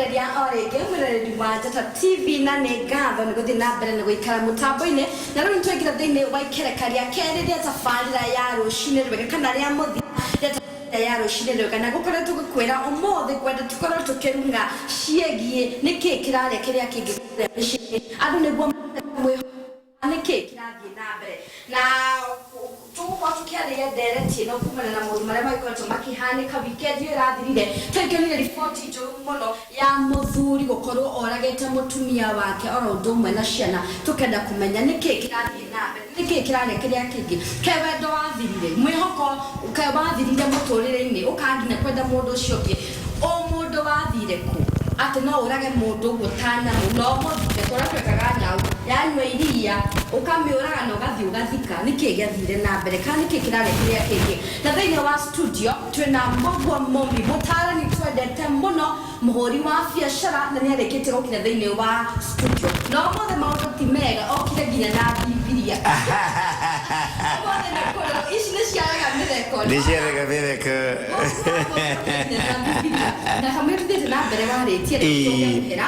Ndagũcokereria o rĩngĩ mwĩroreri wa Njata TV, na nĩ ngatho nĩ gũthiĩ na mbere na gũikara mũtambo-inĩ. Na rĩu nĩtwaingĩra thĩinĩ wa ikereka rĩa kerĩ rĩa tabarĩra ya Rũcinĩ Rwega, kana rĩa mũthia rĩa tabarĩra ya Rũcinĩ Rwega, na gũkoretwo gũkwĩra ũmũthĩ ngwenda tũkorwo tũkĩrung'a ciĩgiĩ nĩkĩĩ kĩrarĩa kĩrĩa kĩngĩ kũrĩa mĩciĩ-inĩ, andũ nĩguo mwĩho nĩkĩĩ kĩrathiĩ na mbere. Na tũgũkorwo tũkĩarĩria ndereti ĩno kumana na maũndũ marĩa magĩkoretwo makĩhanĩka weekend ĩyo ĩrathirire. Twakĩonire riboti njũru mũno ya mũthuri gũkorwo oragĩte mũtumia wake oro ũndũ ũmwe na ciana. Tũkenda kũmenya nĩkĩĩ kĩrathiĩ na mbere, nĩkĩĩ kĩrarĩa kĩrĩa kĩngĩ, kaĩ wendo wathirire, mwĩhoko kaĩ wathirire mũtũrĩre-inĩ, ũkaga nginya kwenda mũndũ ũcio ũngĩ, ũmũndũ wathire kũ atĩ no ũrage mũndũ ũguo ta nyamũ, na ũmũthike ta ũrĩa twekaga nyau yanyua iria, ũkamĩũraga na ũgathiĩ ũgathika? Nĩkĩĩ gĩathire na mbere, kana nĩkĩĩ kĩrarĩa kĩrĩa kĩngĩ? Na thĩinĩ wa studio twĩna Mbũguo Mũmbi, mũtaarani twendete mũno, mũhũri wa biacara, na nĩ arĩkĩtie gũkinya thĩinĩ wa studio. Na ũmũthĩ maũndũ ti mega, okire nginya na Bibilia. Ũmũthĩ nĩ kũrĩrwo, ici nĩ ciaraga mĩtheko. Nĩ ciaraga mĩtheko. Na kamwe tuthiĩte na mbere warĩtie tũcoke mũhera.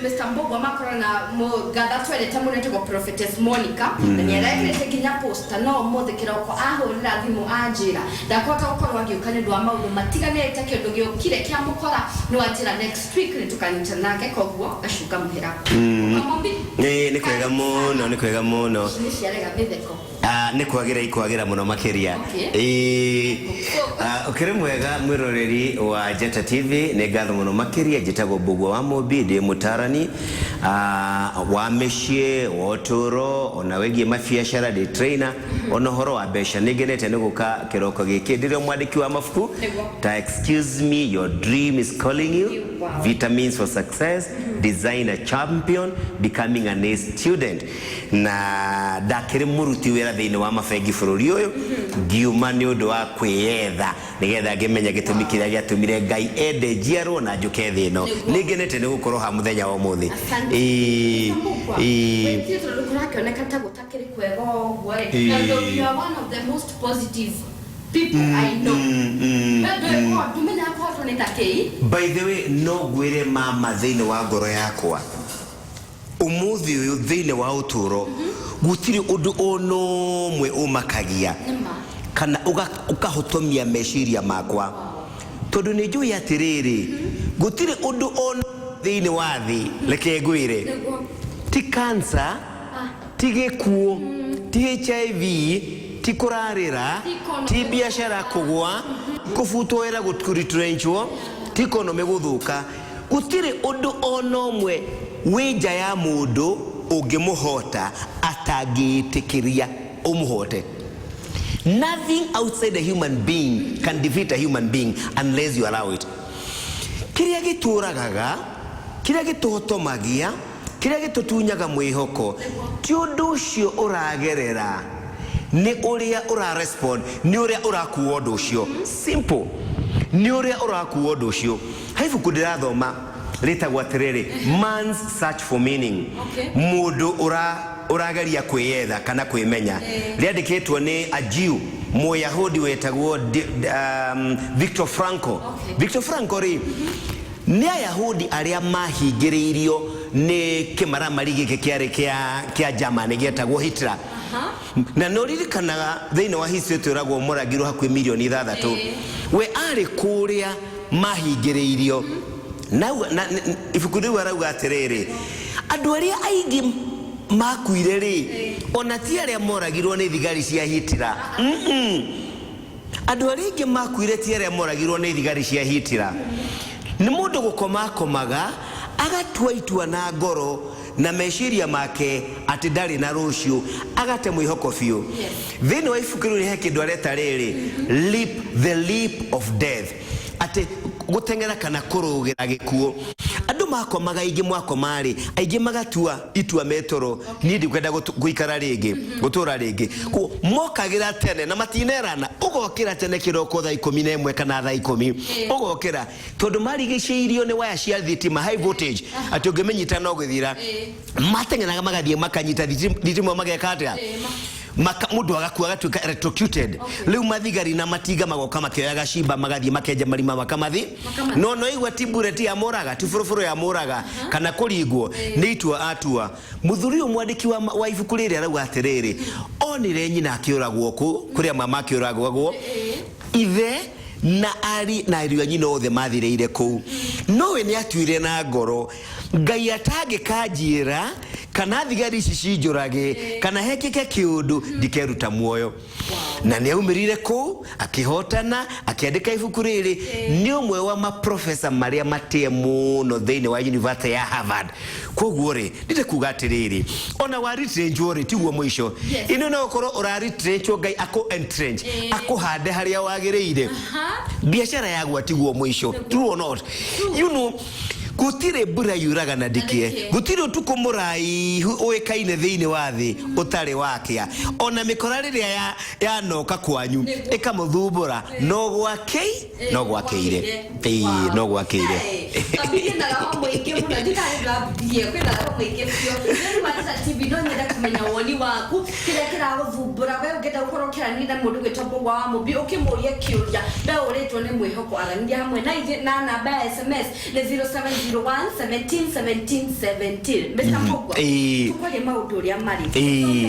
Mr. Mbũgua makorwo na mũngatha twendete mũno etagwo Prophetess Monica, na nĩ arekĩrĩte nginya poster, no ũmũthĩ kĩroko ahũrĩra thimũ anjĩra ndakũhota gũkorwo agĩũka nĩ ũndũ wa maũndũ matiganĩte, kĩũndũ gĩũkire kĩamũkora, no anjĩra next week nĩ tũkanyitana nake, koguo ngacunga mũhera. Kamũmbi. Nĩ kwega mũno, nĩ kwega mũno. Ici nĩ ciarega mĩtheko. Ah, nĩ kwagĩra ikwagĩra mũno makĩria. Ĩĩ. Ah, ũkĩrĩ mwega mwĩroreri wa Njata TV, nĩ ngatho mũno makĩria. Njĩtagwo Mbũgua wa Mũmbi, ndĩ mũtarani ah, wa mĩciĩ, wa ũtũũro, ona wĩgiĩ mabiacara, ndĩ trainer, ona ũhoro wa mbeca. Nĩ ngenete nĩ gũka kĩroko gĩkĩ. Ndĩrĩ o mwandĩki wa mabuku ta Excuse Me, Your Dream is Calling You, Vitamins for Success, Design a Champion, Becoming an A Student. Na ndakĩrĩ mũruti wĩra thĩinĩ wa mabengi bũrũri ũyũ, ngiuma nĩ ũndũ wa kwĩyetha nĩgetha ngĩmenye gĩtũmi kĩrĩa gĩatũmire Ngai ende njiarwo na njũke thĩ ĩno. Nĩ ngenete nĩ gũkorwo haha mũthenya wa ũmũthĩ. Asante. Ĩĩ, Mbũgua, ĩĩ. wĩtie tondũ kũrakĩoneka ta gũtakĩrĩ kwega ũguo rĩ. Na tondũ you are one of the most positive people I know. We ndũĩ ndũmenyaga kũhotwo nĩ ta kĩi. By the way, no ngwĩre mama thĩinĩ wa ngoro yakwa, Ũmũthĩ ũyũ thĩinĩ wa ũtũũro gũtirĩ ũndũ o na ũmwe ũmakagia kana ũkahotomia meciria makwa, tondũ nĩ njũĩ atĩrĩrĩ, gũtirĩ ũndũ o na thĩinĩ wa thĩ, reke ngwĩre, ti cancer, ti gĩkuũ, ti HIV, ti kũrarĩra, ti biacara kũgwa, kũbutwo wĩra, kũritrenchwo, ti economy gũthũka. Gũtirĩ ũndũ o na ũmwe wĩ nja ya mũndũ ũngĩmũhoota atangĩĩtĩkĩria ũmũhoote. Nothing outside a human being can defeat a human being unless you allow it. Kĩrĩa gĩtũũragaga, kĩrĩa gĩtũhotomagia, kĩrĩa gĩtũtunyaga mwĩhoko ti ũndũ ũcio ũragerera, nĩ ũrĩa ũra respond, nĩ ũrĩa ũrakua ũndũ ũcio. Simple. Nĩ ũrĩa ũrakua ũndũ ũcio. He ibuku ndĩrathoma rĩtagwo atĩrĩrĩ, Man's Search for Meaning. Mũndũ ũra ũrageria kwĩyetha kana kwĩmenya. Rĩandĩkĩtwo nĩ a Jew, Mũyahudi wetagwo Viktor Frankl. Viktor Frankl rĩ, nĩ Ayahudi arĩa mahingĩrĩirio nĩ kĩmaramari gĩkĩ kĩarĩ kĩa kĩa Germany gĩetagwo Hitler. Na nĩ ũririkanaga thĩinĩ wa history twĩragwo moragirwo hakuhĩ mirioni 6. We arĩ kũrĩa mahingĩrĩirio. Na, na, ibuku rĩu arauga atĩrĩrĩ, andũ arĩa aingĩ makuire rĩ, ona ti arĩa moragirwo nĩ thigari cia Hitler. Andũ arĩa aingĩ makuire ti arĩa moragirwo nĩ thigari cia Hitler. Nĩ mũndũ gũkoma akomaga, agatua itua na ngoro na meciria make atĩ ndarĩ na rũciũ, agate mwĩhoko biũ. Thĩinĩ wa ibuku rĩu he kĩndũ areta rĩrĩ, leap, the leap of death, atĩ gũteng'era kana kũrũgĩra gĩkuũ. Andũ makomaga aingĩ, mwakoma rĩ, aingĩ magatua itua metoro, niĩ ndikwenda gũikara rĩngĩ, gũtũra rĩngĩ. Koguo mokagĩra tene na matinerana, ũgokĩra tene kĩroko thaa 11 kana thaa 10, ũgokĩra tondũ marigicĩirio nĩ waya cia thitima high voltage, atĩ ũngĩmĩnyita no gũthira. Mateng'eraga magathiĩ makanyita thitima, mageka atĩa? Maka mundu agakua agatuika electrocuted. Riu mathigari na matinga magoka makioyaga cimba, magathie makenja marima, makamathi. Makamathi. No igua ti bullet ya muraga, ti buruburu ya muraga kana kuringwo, nĩ itua atua. Muthuri ũyũ mwandĩki wa ibuku rĩrĩ arauga atĩrĩrĩ, onire nyina akĩũragwo kũ kũrĩa mama akĩũragwo, ithe na ari na ariũ a nyina othe mathirĩire kũu, nowe nĩ atuire na ngoro, Ngai atangĩkanjĩra kana thigari ici cinjũrage kana hekĩke kĩũndũ, ndikeruta muoyo. Na nĩ aumĩrire kũu akĩhotana, akĩandĩka ibuku rĩrĩ. Nĩ ũmwe wa maprofesa marĩa matĩe mũno thĩinĩ wa university ya Harvard. Koguo rĩ, ndĩte kuga atĩrĩrĩ, ona wa retrenchwo rĩ, tiguo mũico. Ino no ũkorwo ũra retrenchwo, Ngai akũ entrench, akũhande harĩa wagĩrĩire. Biacara yagwa tiguo mũico. True or not? Gũtirĩ mbura yuraga na ndĩkĩe. Ndĩkĩe. Gũtirĩ ũtukũ mũraihu ũĩkaine thĩinĩ wa thĩ ũtarĩ wakĩa. Ona mĩkora rĩrĩa yanoka kwanyu ĩkamũthumbũra, no gwakĩi no gwakĩire. Ĩĩ, no gwakĩire. Twambirie na roho mũingĩ mũno, ndikarĩ ndambirie kwĩna roho mũingĩ biũ. Rĩu Wanja TV, no nyende kũmenya woni waku, kĩrĩa kĩragũthumbũra we, ũngĩenda gũkorwo ũkĩaranĩria na mũndũ gwĩtwo Mbũgua wa Mũmbi, ũkĩmũrie kĩũria we ũrĩtwo nĩ mwĩhoko, aranĩria hamwe na ithuĩ na namba ya SMS nĩ 0701 17 17 17. Mr. Mbũgua, tũkwaria maũndũ ũrĩa marĩ.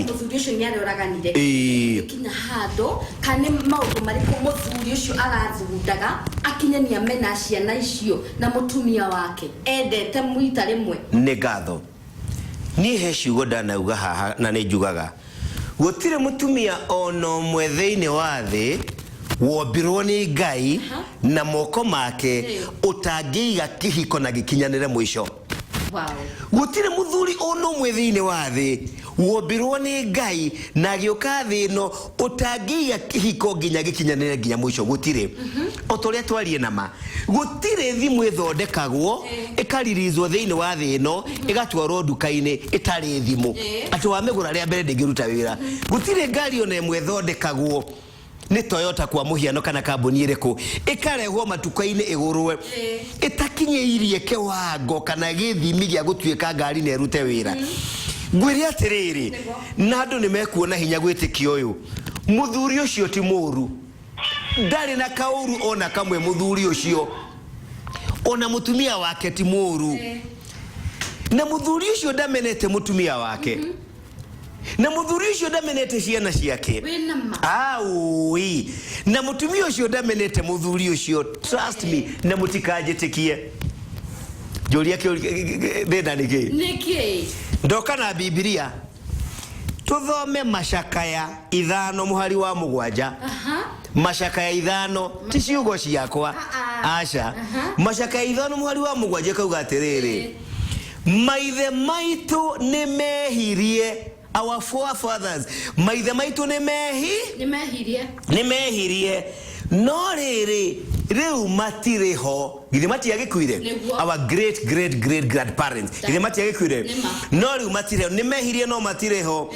Mũthuri ũcio nĩ arĩũraganire, kinya handũ kana nĩ maũndũ marĩkũ mũthuri ũcio arathugundaga akinye nĩ amena ciana icio na mũtumia wake endete mwita rĩmwe? Nĩ ngatho. Niĩ he ciugo ndanauga haha na nĩ njugaga, gũtirĩ mũtumia ona ũmwe thĩinĩ wa thĩ wombirwo nĩ Ngai na moko make ũtangĩiga kĩhiko na gĩkinyanĩre mũico. Gũtirĩ mũthuri ona ũmwe thĩinĩ wa thĩ wombirwo nĩ Ngai na agĩũka thĩ ĩno ũtangĩiga kĩhiko nginya gĩkinyanĩre nginya mũico. Gũtirĩ. O ta ũrĩa twarie na ma, gũtirĩ thimũ ĩthondekagwo, ĩkaririzwo thĩinĩ wa thĩ ĩno, ĩgatwarwo nduka-inĩ ĩtarĩ thimũ, atĩ wamĩgũra rĩa mbere ndĩngĩruta wĩra. Gũtirĩ ngari ona ĩmwe ĩthondekagwo nĩ Toyota kwa mũhiano kana kambuni ĩrĩkũ, ĩkarehwo matuka-inĩ ĩgũrwe ĩtakinyĩirie kĩwango kana gĩthimi gĩa gũtuĩka ngari na ĩrute wĩra. Ngwĩre atĩrĩrĩ, na andũ nĩ mekuona hinya gwĩtĩkia ũyũ, mũthuri ũcio ti mũru, ndarĩ na kaũru ona kamwe. Mũthuri ũcio ona mũtumia wake ti mũru, na mũthuri ũcio ndamenete mũtumia wake, na mũthuri ũcio ndamenete ciana ciake. Wĩna ma? Aũi, na mũtumia ũcio ndamenete mũthuri ũcio. Trust me, na mũtikanjĩtĩkie, njũria thĩna nĩ kĩ? Nĩkĩ? Ndoka na Bibilia, tũthome Macakaya 5 mũhari wa 7. Macakaya 5, ti ciugo ciakwa. Ah, ah. Aca. Macakaya 5 mũhari wa 7 kauga atĩrĩrĩ, maithe maitũ nĩ mehirie, our forefathers, maithe maitũ nĩ mehi Nĩ mehirie. Nĩ mehirie, no rĩrĩ, rĩu matirĩ ho. Githĩ matiagĩkuire? Nĩguo. Our great great great grandparents, githĩ matiagĩkuire? Nĩma. No rĩu matirĩ ho. Nĩ mehirie no matirĩ ho.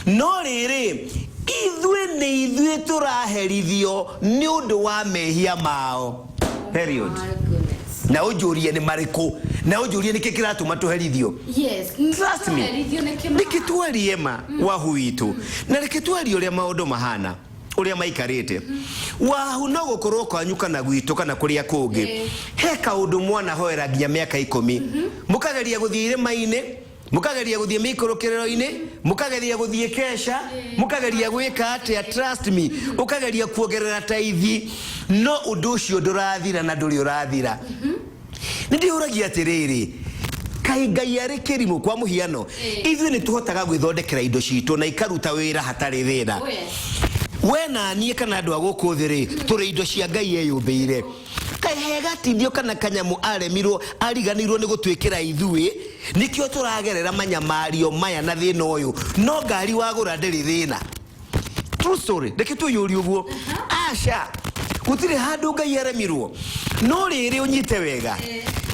No rĩrĩ, ithuĩ nĩ ithuĩ tũraherithio nĩ ũndũ wa mehia mao, period. My goodness. Na ũnjũrie nĩ marĩkũ, na ũnjũrie nĩkĩ kĩratũma tũherithio. Trust me. Tũherithio nĩkĩ? Reke twarie ma wahu witũ, na reke twarie ũrĩa maũndũ mahana, ũrĩa maikarĩte. Wahu no gũkorwo kwanyu kana gwitũ kana kũrĩa kũngĩ, he kaũndũ mwanahoera nginya mĩaka 10, mũkageria gũthiĩ irĩma-inĩ, mũkageria gũthiĩ mĩikũrũkĩrĩro-inĩ, mũkageria gũthiĩ kesha, mũkageria gwĩka atĩa, trust me, ũkageria kuongerera taithi, no ũndũ ũcio ndũrathira na ndũrĩ ũrathira. Nĩ ndĩũragia atĩrĩrĩ, kaĩ Ngai arĩ kĩrimũ? Kwa mũhiano, ithuĩ nĩ tũhotaga gwĩthondekera indo citũ na ikaruta wĩra hatarĩ thĩna. Oh, yes. We na niĩ kana andũ a gũkũ thĩ rĩ, tũrĩ indo cia Ngai eyũmbĩire. Kaĩ he gatindio kana kanyamũ aremirwo, ariganĩirwo nĩ gũtwĩkĩra ithuĩ, nĩkĩo tũragerera manyamario maya na thĩna ũyũ? No ngari wagũra ndĩrĩ thĩna. True story. Reke twĩyũrie ũguo. Aca, gũtirĩ handũ Ngai aremirwo. No rĩrĩ, ũnyite wega,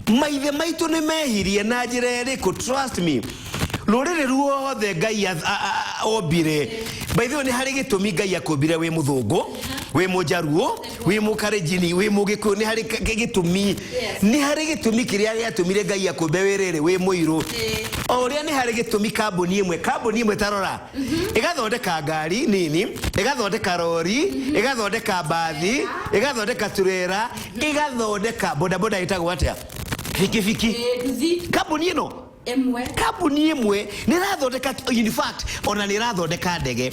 maithe maitũ nĩ mehirie na njĩra ĩrĩkũ? Trust me, rũrĩrĩ ruothe Ngai ombire, by the way, nĩ harĩ gĩtũmi Ngai akũmbire wĩ mũthũngũ. Wĩ Mũjaruo, wĩ Mũkarenjini, wĩ Mũgĩkũyũ, nĩ harĩ gĩtũmi. Nĩ harĩ gĩtũmi kĩrĩa gĩatũmire Ngai akũmbe wĩ rĩrĩ, wĩ mũirũ. O ũrĩa nĩ harĩ gĩtũmi kambuni ĩmwe tarora ĩgathondeka ngari nini, ĩgathondeka rori, ĩgathondeka mbathi, ĩgathondeka turera, ĩgathondeka bodaboda, ĩtagwo atĩa, bikibiki. Nduthi. Kambuni ĩno ĩmwe. Kambuni ĩmwe nĩ ĩrathondeka, in fact ona nĩ ĩrathondeka ndege.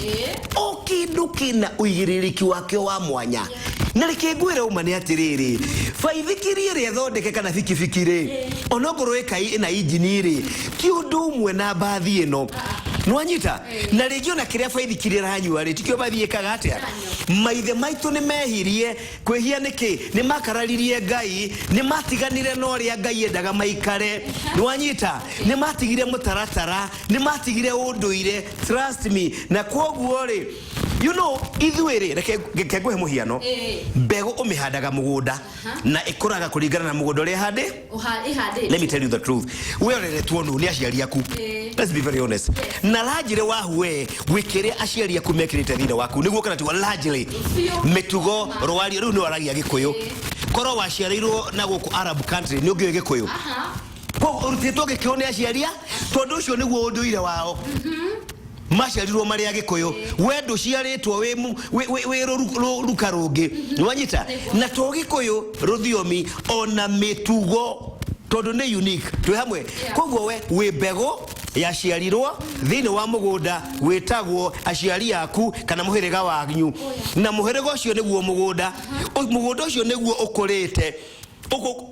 O kĩndũ kĩna ũigĩrĩrĩki wakĩo wa mwanya. Na reke ngwĩre ũma nĩ atĩrĩrĩ, baithikiri ĩrĩa ĩthondeke kana bikibiki rĩ, onokorwo ĩka ĩna injini rĩ, ti ũndũ ũmwe na mbathi ĩno. Nĩwanyita? Na rĩngĩ ona kĩrĩa baithikiri ĩranyua rĩ, tikĩo mbathi ĩkaga atĩa. Maithe maitũ nĩ mehirie. Kwĩhia nĩkĩ? Nĩ makararirie Ngai, nĩ matiganire na ũrĩa Ngai endaga maikare. Nĩwanyita? Nĩ matigire mũtaratara, nĩ matigire ũndũire, trust me. Na kwoguo rĩ, ithuĩ rĩ, reke ngũhe mũhiano. Mbegũ ũmĩhandaga mũgũnda na ĩkũraga kũringana na mũgũnda ũrĩa ĩhandĩ. Ĩhandĩtwo. Let me tell you the truth, we ũreretwo nũ? Nĩ aciari aku. Let's be very honest. Na largely wahu we gwĩ kĩrĩa aciari aku mekĩrĩte thĩinĩ waku, nĩguo kana tiguo? Largely. Biũ. Mĩtugo, rwario rĩu nĩ waragia Gĩkũyũ. Korwo waciarĩirwo na gũkũ Arab country, nĩ ũngĩũĩ Gĩkũyũ? Koguo ũrutĩtwo Gĩkũyũ nĩ aciari tondũ ũcio nĩguo ũndũire wao, maciarirwo marĩ Agĩkũyũ. We ndũciarĩtwo wĩ rũruka rũngĩ. Nĩwanyita? Na to Gĩkũyũ, rũthiomi ona mĩtugo, tondũ nĩ unique. Twĩ hamwe? Koguo we wĩ mbegũ yaciarirwo thĩinĩ wa mũgũnda wĩtagwo aciari aku kana mũhĩrĩga wanyu, na mũhĩrĩga ũcio nĩguo mũgũnda. Mũgũnda ũcio nĩguo ũkũrĩte.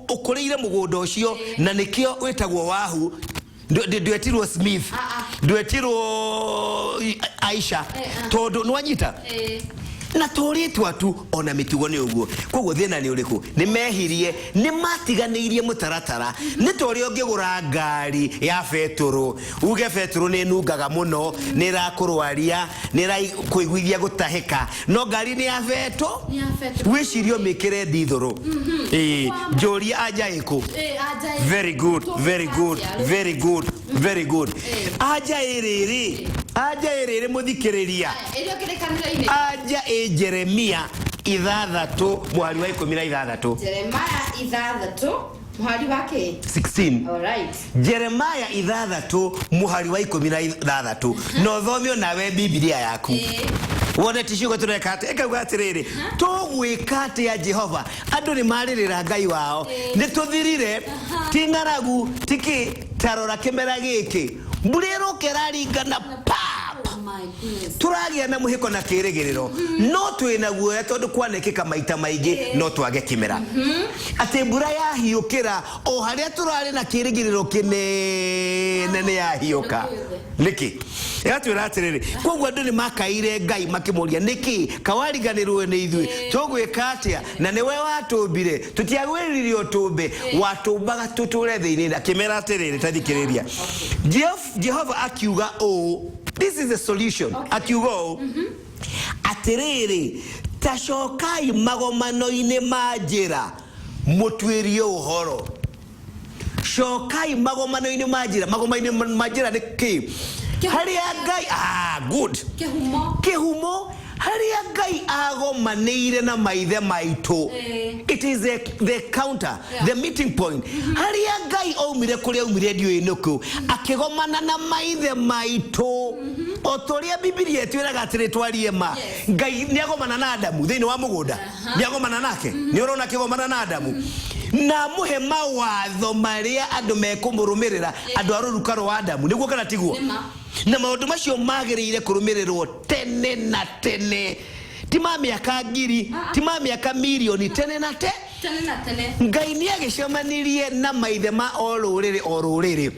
Ũkũrĩire mũgũnda ũcio, na nĩkĩo wĩtagwo wahu. Ndwetirwo Smith, ndwetirwo Aisha, tondũ nĩwanyita? Na to rĩtwa tu, ona mĩtugo nĩ ũguo. Koguo thĩna nĩ ũrĩkũ? Nĩ mehirie, nĩ matiganĩirie mũtaratara. Nĩ ta ũrĩa ũngĩgũra ngari ya betũrũ, uge betũrũ nĩ ĩnungaga mũno, nĩ ĩrakũrwaria, nĩ ĩrakũiguithia gũtahĩka, no ngari nĩ ya betũ. Nĩ ya betũrũ. Wĩcirie ũmĩkĩre ndithũrũ. Ĩĩ, njũrie anja ĩkũ? Anja ĩ- Very good, very good, very good, very good. Anja ĩrĩrĩ, anja ĩrĩrĩ, mũthikĩrĩria. Ĩrĩa kĩrĩkanĩro-inĩ. Anja ĩ Jeremia 6 mũhari wa 16. Jeremaya 6 mũhari wa kĩ? 16. Alright. Jeremaya 6 mũhari wa 16, na ũthome onawe Bibilia yaku, wone ti ciugo tũreka atĩ ĩkauga atĩrĩrĩ, tũgwĩka atĩa Jehova? Andũ nĩ marĩrĩra Ngai wao, nĩ tũthirire, ti ng'aragu tiki. Tarora kĩmera gĩkĩ, mbura ĩroka ĩraringana pap. Oh my goodness. Tũragĩa na mũhĩko na kĩrĩgĩrĩro, no twĩna guoya tondũ kwanekĩka maita maingĩ no twage kĩmera, atĩ mbura yahiũkĩra o harĩa tũrarĩ na kĩrĩgĩrĩro kĩnene nĩ yahiũka nĩkĩ. Ĩgatwĩra atĩrĩrĩ, koguo andũ nĩ makaire Ngai makĩmũria, nĩkĩ kawariganĩrwo nĩ ithuĩ? Tũgwĩka atĩa na nĩwe watũmbire? Tũtiagwĩrire ũtũmbe, watũmbaga tũtũre thĩinĩ. Akĩmera atĩrĩrĩ, tathikĩrĩria. Jehova akiuga ũũ, this is the solution. Akiuga ũũ atĩrĩrĩ, tacokai magomano-inĩ ma njĩra mũtuĩrie ũhoro. Cokai magomano-inĩ ma njĩra. Magomano-inĩ ma njĩra nĩ kĩ? Harĩa Ngai, ah, good. Kĩhumo. Kĩhumo harĩa Ngai agomanĩire na maithe maitũ. It is the counter, the meeting point, harĩa Ngai aumire, kũrĩa aumire ndiũĩ nĩkũ, akĩgomana na maithe maitũ, o ta ũrĩa Bibilia ĩtwĩraga atĩrĩ, twarie ma. Ngai nĩ agomana na Adamu thĩinĩ wa mũgũnda, nĩ agomana nake, nĩ ũrona akĩgomana na Adamu na amũhe mawatho marĩa andũ mekũmũrũmĩrĩra, andũ a rũruka rwa Adamu, nĩguo kana tiguo? Nĩma. Na maũndũ macio magĩrĩire kũrũmĩrĩrwo tene na tene, ti ma mĩaka ngiri, ti ma mĩaka mirioni, tene na te. Tene na tene. Ngai nĩ agĩcemanirie na maithe ma o rũrĩrĩ o rũrĩrĩ.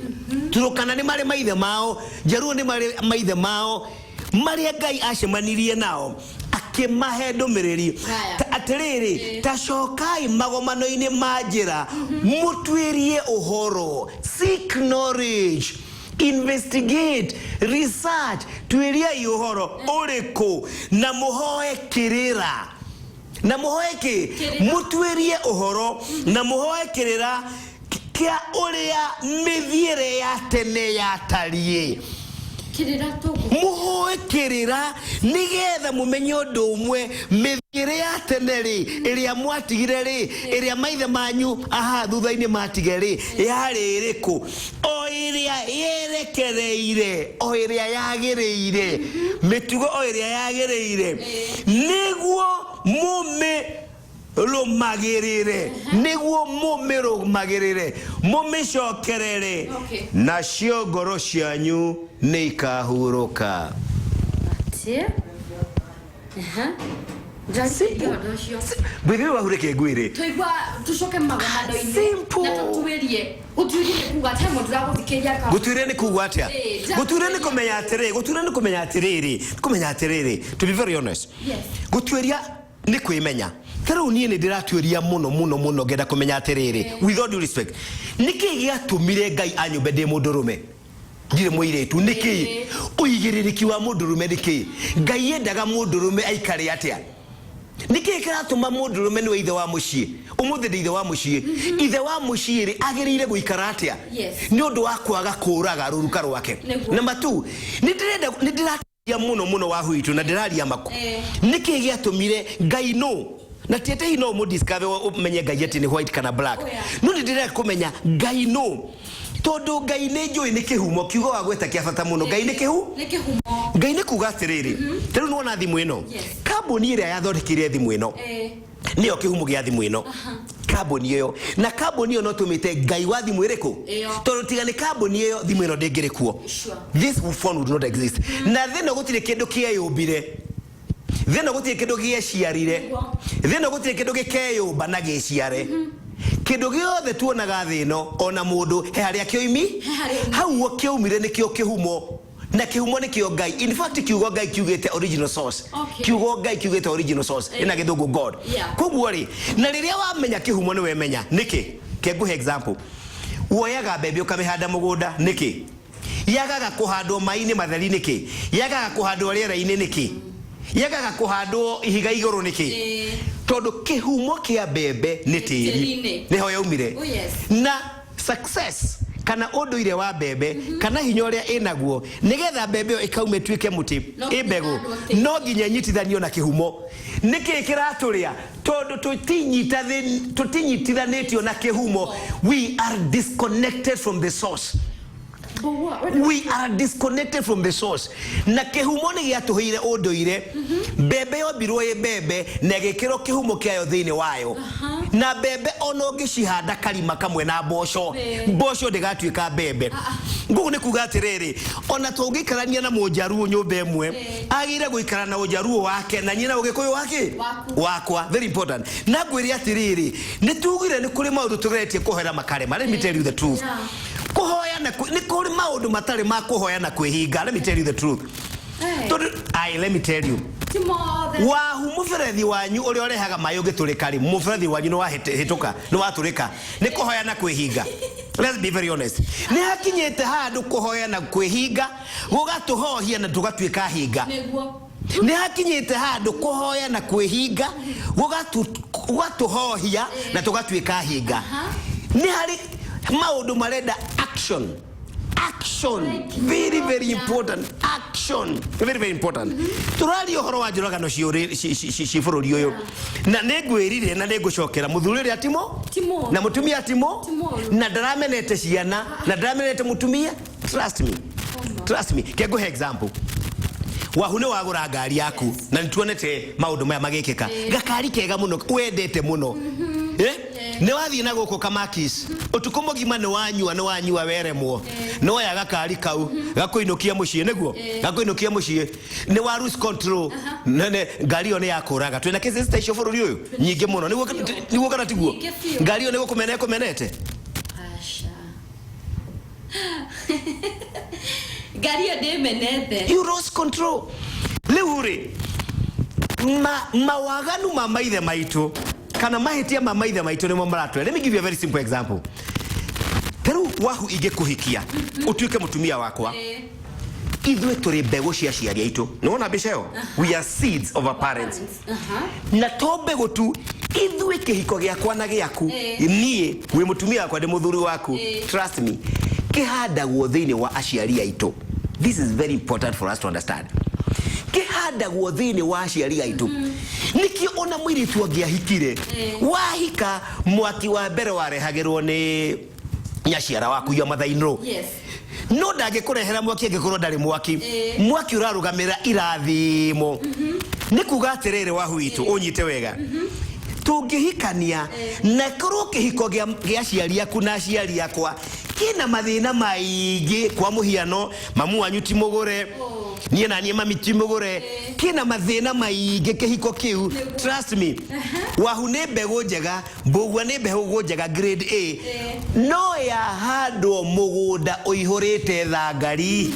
Turukana nĩ marĩ maithe mao, Njaruo nĩ marĩ maithe mao, marĩa Ngai acemanirie nao akĩmahe ndũmĩrĩri. Haya. Atĩrĩrĩ, tacokai magomano-inĩ ma njĩra mũtuĩrie ũhoro, seek knowledge, investigate, research, tuĩriai ũhoro ũrĩkũ na mũhoe kĩrĩra, na mũhoe kĩ? Kĩrĩra. Mũtuĩrie ũhoro na mũhoe kĩrĩra kĩa ũrĩa mĩthiĩre ya tene yatariĩ. Kĩrĩra tũgũ. Mũhoe kĩrĩra nĩgetha mũmenye ũndũ ũmwe, mĩthiĩre ya tene rĩ, ĩrĩa mwatigire rĩ, ĩrĩa maithe manyu aha thutha-inĩ matige rĩ, yarĩ ĩrĩkũ, o ĩrĩa yerekereire, o ĩrĩa yagĩrĩire, mĩtugo o ĩrĩa yagĩrĩire, nĩguo mũmĩrũmagĩrĩre, nĩguo mũmĩrũmagĩrĩre, mũmĩcokerere, nacio ngoro cianyu nĩ ikahurũka. Atĩ. Aha. Ndĩrarĩkĩria ũndũ ũcio. Bwĩthĩ wahurĩke ngwĩrĩ. Twaigua tucoke magomano-inĩ. Simple. Na tũtuĩrie. Gũtuĩria nĩ kuga atĩ he mũndũ ũragũthikĩrĩria ka. Gũtuĩria nĩ kuga atĩa? Gũtuĩria nĩ kũmenya atĩrĩ, gũtuĩria nĩ kũmenya atĩrĩrĩ, kũmenya atĩrĩrĩ, to be very honest. Gũtuĩria nĩ kwĩmenya. Ta rĩu niĩ nĩ ndĩratuĩria mũno mũno mũno ngenda kũmenya atĩrĩrĩ, with all due respect, nĩkĩ gĩatũmire Ngai anyũmbe ndĩ mũndũrũme ndirĩ mũirĩtu? Nĩkĩ ũigĩrĩrĩki wa mũndũrũme? Nĩkĩ Ngai endaga mũndũrũme aikare atĩa? Nĩkĩ kĩratũma mũndũrũme nĩwe ithe wa mũciĩ? Ũmũthĩ ndĩ ithe wa mũciĩ. Ithe wa mũciĩ rĩ, agĩrĩire gũikara atĩa? Nĩ ũndũ wa kwaga kũraga rũruka rwake. Na matu nĩ ndĩrenda, nĩ ndĩraria mũno mũno wa huitũ na ndĩraria maku. Nĩkĩ gĩatũmire Ngai no na ti atĩ no mũdiscover ũmenye Ngai atĩ nĩ white kana black? No nĩ ndĩrenda kũmenya Ngai no, tondũ Ngai nĩ njũĩ nĩ kĩhumo, kiugo wa gweta kĩa bata mũno, Ngai nĩ kĩhu Nĩ kĩhumo. Ngai nĩ kuga atĩrĩrĩ, ta rĩu nĩwona thimũ ĩno, kambuni ĩrĩa yathondekire thimũ ĩno nĩyo kĩhumo gĩa thimũ ĩno, kambuni ĩyo, na kambuni ĩyo no tũmĩte Ngai wa thimũ ĩrĩkũ? Ĩyo. Tondũ tiga nĩ kambuni ĩyo, thimũ ĩno ndĩngĩrĩ kuo. This phone would not exist. Na thĩ ĩno gũtirĩ kĩndũ kĩeyũmbire, thĩ ĩno gũtirĩ kĩndũ gĩeciarire, thĩ ĩno gũtirĩ kĩndũ gĩkeyũmba na gĩciare. Kĩndũ gĩothe tuonaga thĩ ĩno, ona mũndũ, he harĩa kĩoimi, harĩa hau kĩaumire nĩkĩo kĩhumo, na kĩhumo nĩkĩo Ngai. In fact, kiugo Ngai kiugĩte original source. Kiugo Ngai kiugĩte original source, ĩna gĩthũngũ God. Koguo rĩ, na rĩrĩa wamenya kĩhumo nĩ wemenya nĩkĩ. Ke ngũhe example. Woyaga mbembe ũkamĩhanda mũgũnda nĩkĩ? Yagaga kũhandwo maĩ-inĩ matheri nĩkĩ? Yagaga kũhandwo rĩera-inĩ nĩkĩ? Yagaga kũhandwo ihiga igũrũ nĩkĩ? Tondũ kĩhumo kĩa mbembe nĩ tĩri. Tĩri-inĩ. Nĩho yaumire. Oh, yes. Na success kana ũndũire wa mbembe kana hinya ũrĩa ĩnaguo, nĩgetha mbembe ĩyo ĩkauma ĩtuĩke mũtĩ, No ĩ mbegũ, nginya ĩhandwo. No nginya ĩnyitithanio na kĩhumo. Nĩkĩ kĩratũrĩa? Tondũ tũtinyitithanĩtio na kĩhumo. We are disconnected from the source. But what? We are disconnected from the source. Na kĩhumo nĩ gĩatũheire ũndũire. Mbembe yombirwo ĩ mbembe na ĩgĩkĩrwo kĩhumo kĩayo thĩinĩ wayo, na mbembe ona ũngĩcihanda karima kamwe na mboco, mboco ndĩgatuĩka mbembe. Ngũguo nĩ kuga atĩrĩrĩ, ona tũngĩikarania na mũnjaruo nyũmba ĩmwe, agĩrĩire gũikara na ũnjaruo wake na niĩ na ũgĩkũyũ wake. Waku. Wakwa. Very important. Na ngwĩre atĩrĩrĩ, nĩ tugire nĩ kũrĩ maũndũ tũgeretie kũhoera makarema. Let me tell you the truth. Kũhoya na nĩ kũrĩ maũndũ matarĩ ma kũhoya na kwĩhinga. Let me tell you the truth. Tondũ ai, let me tell you, Ti mothe. Wahu, mũberethi wanyu ũrĩa ũrehaga maĩ ũngĩtũrĩka rĩ, mũberethi wanyu nĩ wahĩtũka, nĩ watũrĩka, nĩ kũhoya na kwĩhinga. Let's be very honest, nĩ hakinyĩte handũ kũhoya na kwĩhinga gũgatũhohia na tũgatuĩka hinga. Nĩ hakinyĩte handũ kũhoya na kwĩhinga gũgatũhohia na tũgatuĩka hinga. Nĩ harĩ maũndũ marenda action, action, very very important action, very very important. Tũraria ũhoro wa njũragano ci bũrũri ũyũ, na nĩ ngwĩrire na nĩ ngũcokera, mũthuri ũrĩa timo Ti mũũru. na mũtumia timo Ti mũũru. na ndaramenete ciana na ndaramenete mũtumia. Trust me, trust me. Ke ngũhe example. Wahu, nĩ wagũra ngari yaku, na nĩ tuonete maũndũ maya magĩkĩka, gakari kega mũno wendete mũno, eh? Nĩ wathiĩ na gũkũ Kamakis ũtukũ mũgima, nĩ wanyua, nĩ wanyua weremwo, nĩ woya gakari kau gakũinũkia mũciĩ, nĩguo gakũinũkia mũciĩ, nĩ wa lose control. Nene ngari ĩyo nĩ yakũraga. Twĩna cases ta icio bũrũri ũyũ nyingĩ mũno, nĩguo, nĩguo kana tiguo? Nyingĩ biũ. Ngari ĩyo nĩ gũkũmena ĩkũmenete. Aca. Ngari ĩyo ndĩmenete. You lost control. Rĩu rĩ, mawaganu ma maithe maitũ kana mahĩtia ma maithe maitũ nĩmo maratũre. Let me give you a very simple example. Ta rĩu wahu, ingĩkũhikia ũtuĩke mũtumia wakwa, ithuĩ tũrĩ mbegũ cia aciari aitũ. Nĩwona mbica ĩyo? We are seeds of our parents. Na to mbegũ tu, ithuĩ kĩhiko gĩakwa na gĩaku, niĩ wĩ mũtumia wakwa, ndĩ mũthuri waku, trust me, kĩhandagwo thĩinĩ wa aciari aitũ. This is very important for us to understand. Kĩhandagwo thĩinĩ wa aciari aitũ. Nĩkĩo ona mũirĩtu angĩahikire, wahika mwaki wa mbere warehagĩrwo nĩ nyaciara waku ya mother-in-law. No ndangĩkũrehera mwaki angĩkorwo ndarĩ mwaki. Mwaki ũrarũgamĩrĩra irathimo. Nĩ kuga atĩrĩrĩ, wahu witũ, ũnyite wega, tũngĩhikania na korwo kĩhiko gĩa aciari aku na aciari akwa kĩna mathĩna maingĩ, kwa mũhiano mamu wanyu ti mũgũre, niĩ na niĩ mami ti mũgũre, kĩna mathĩna maingĩ kĩhiko kĩu, trust me, wahu nĩ mbegũ njega, mbũgua nĩ mbegũ njega grade A, no yahandwo mũgũnda ũihũrĩte thangari,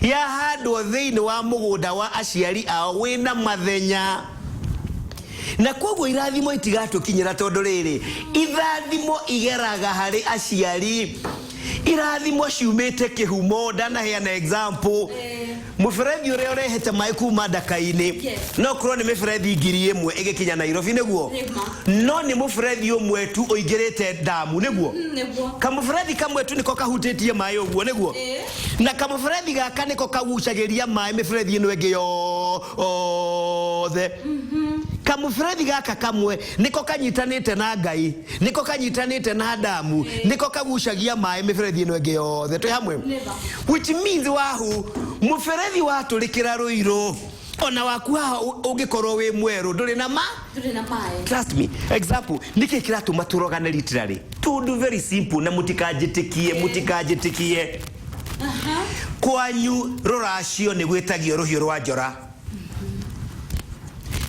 yahandwo thĩinĩ wa mũgũnda wa aciari ao wĩna mathenya, na koguo irathimo itigatũkinyĩra, tondũ rĩrĩ, irathimo igeraga harĩ aciari, irathimo ciumĩte kĩhumo. Ndanaheana example, mũberethi ũrĩa ũrehete maĩ kuma ndaka-inĩ, no korwo nĩ mĩberethi 1000 ĩgĩkinya Nairobi, nĩguo? Nĩma. No nĩ mũberethi ũmwe tu ũingĩrĩte ndamu, nĩguo? Nĩguo. Kamũberethi kamwe tu nĩko kahutĩtie maĩ ũguo, nĩguo? Na kamũberethi gaka nĩko kagucagĩria maĩ mĩberethi ĩno ĩngĩ yothe. Kamũberethi gaka kamwe nĩko kanyitanĩte na Ngai, nĩko kanyitanĩte na ndamu, nĩko kagucagia maĩ mĩberethi ĩno ĩngĩ yothe. Twĩ hamwe? Nĩma. Which means, wahu, mũberethi watũrĩkĩra rũirũ, ona waku haha ũngĩkorwo wĩ mwerũ, ndũrĩ na ma Ndũrĩ na maĩ. Trust me. Example, nĩkĩ kĩratũma tũrogane literally? Tondũ very simple, na mũtikanjĩtĩkie, mũtikanjĩtĩkie, kwanyu rũracio nĩ gwĩtagio rũhiũ rwa njora.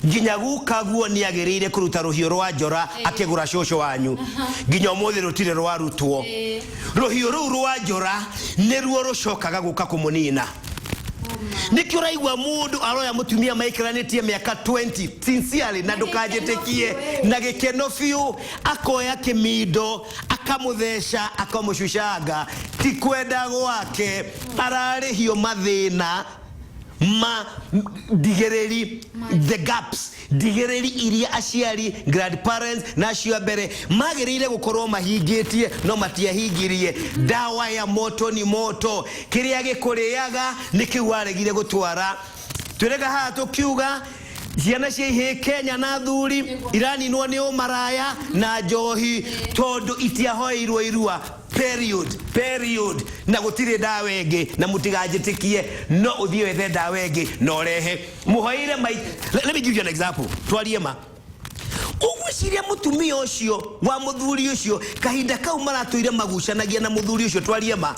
Nginya guka guo nĩ agĩrĩire kũruta rũhiũ rwa njora akĩgũra cũcũ wanyu, nginya ũmũthĩ rũtirĩ rwarutwo. Rũhiũ rũu rwa njora nĩruo rũcokaga gũka kũmũnina. Nĩkĩo ũraigua mũndũ aroya mũtumia maikaranĩtie mĩaka 20 sincerely, na ndũkanjĩtĩkie, na gĩkeno biũ, akoya kĩmindo akamũtheca akamũcucanga. Ti kwenda gwake, ararĩhio mathĩna ma ndigĩrĩri, the gaps, ndigĩrĩri iria aciari, grandparents na acio a mbere magĩrĩire gũkorwo mahingĩtie no matiahingirie. Dawa ya moto ni moto. Kĩrĩa gĩkũrĩaga nĩ kĩu waregire gũtwara. Twĩrega haha tũkiuga ciana cia ihĩĩ Kenya na thuri iraninwo nĩ ũmaraya na njohi tondũ itiahoeirwo irua, period, period. Na gũtirĩ ndawa ĩngĩ, na mũtiganjĩtĩkie, no ũthiĩ wethe ndawa ĩngĩ na ũrehe mũhoeire mai. Let me give you an example. Twarie ma. Ũgwĩciria mũtumia ũcio wa mũthuri ũcio, kahinda kau maratũire magucanagia na mũthuri ũcio, twarie ma,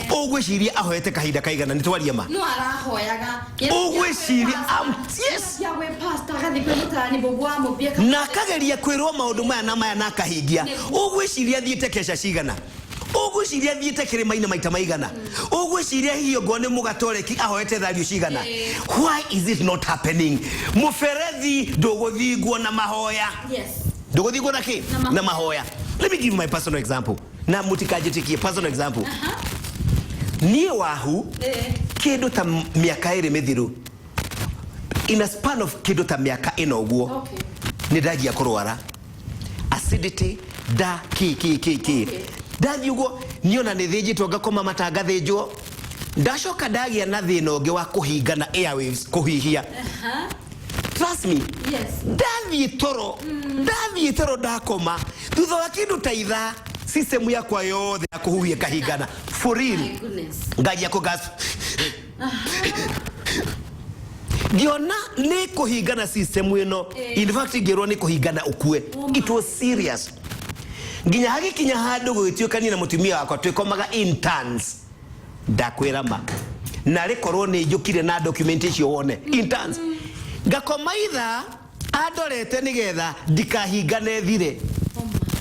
ũgwĩciria ahoete kahinda kaigana? Nĩ twarie ma. No arahoyaga. Ũgwĩciria, yes. Ya gwĩ pastor, agathiĩ kwĩ mũtarani mbũbu wa mũmbia. Na akageria kwĩrwo maũndũ maya na maya na akahingia. Ũgwĩciria thiĩte keca cigana? Ũgwĩciria thiĩte kĩrĩma-inĩ maita maigana? Ũgwĩciria hihi ongorwo nĩ mũgatoreki ahoete thario cigana? Why is it not happening? Mũberethi ndũgũthingwo na mahoya. Ndũgũthingwo na kĩ? Na mahoya. Na mahoya. Let me give you my personal example, na mũtikanjĩtĩkie. Personal example, niĩ wahu, kĩndũ ta mĩaka 2 mĩthiru, in a span of kĩndũ ta mĩaka 4 ũguo, nĩ ndanjia kũrwara acidity, nda, ki ki ki ki. Ndathiĩ ũguo niona nĩ thĩnjĩtwo, ngakoma matangathĩnjwo, ndacoka ndagĩa na thĩna ũngĩ wa kũhingana airwaves, kũhihia. Trust me, ndathiĩ toro ndakoma, thutha wa kĩndũ ta ithaa, system yakwa yothe ya kũhuhia ĩkahingana for real. My goodness. Nganjia kũ gas, ngĩona nĩ kũhingana system ĩno. In fact, ngĩrwo nĩ kũhingana ũkue. It was serious nginya hagĩkinya handũ gũgĩtuĩka niĩ na mũtumia wakwa twĩkomaga in turns. Ndakwĩra ma, narĩ korwo nĩ njũkire na document icio wone. In turns, ngakoma ithaa andorete nĩgetha ndikahingane thire,